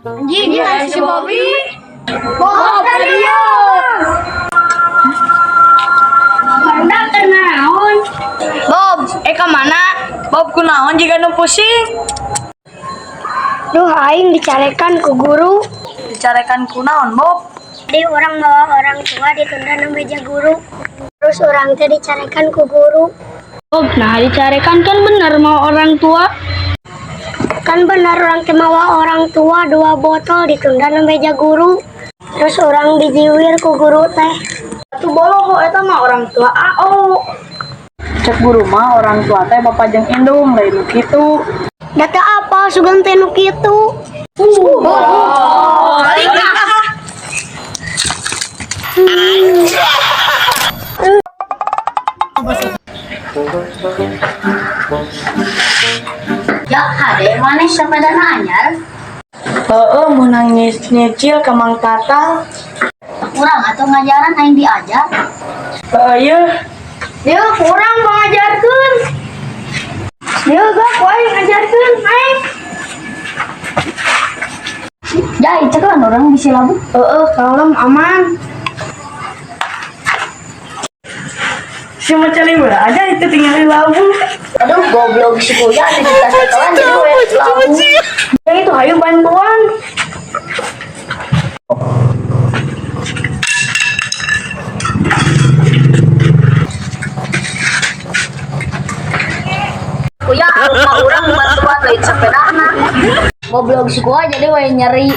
Anjing, ya, si Bobby. Bob, radio. Barudak keur naon? Bob, ka mana? Bob, kunaon jiga nu pusing? Duh, aing dicarekan ku guru. Dicarekan kunaon, Bob? Jadi urang mawa orang tua ditunda na meja guru. Terus urang teh dicarekan ku guru. Bob, nah dicarekan kan bener mawa orang tua. Kan bener urang teh mawa orang tua dua botol ditunda na meja guru. Terus urang dijiwir ku guru teh. Atuh boloho eta mah orang tua AO. Cek guru mah orang tua teh bapak jeung indung lain nu kitu. Da teu apal sugan teh nu kitu. Oh, Ya, hade maneh sepedana anyar? Heeh, meunang nyicil ka Mang Tatang. Urang atuh ngajaran aing diajar. Heeh, yeuh. Yeuh, kurang pangajarkeun. Yeuh, gak ku aing ngajarkeun, aing. Ya, itu kan urang bisi labuh. Heeh, kalem aman. Si macam aja itu tinggal labu. Aduh, goblok si kuya di kita sekolah jadi we labuh. Yang itu hayu bantuan. Kuya, rumah urang bantuan lain sepedana. Goblok si kuya jadi we nyeri.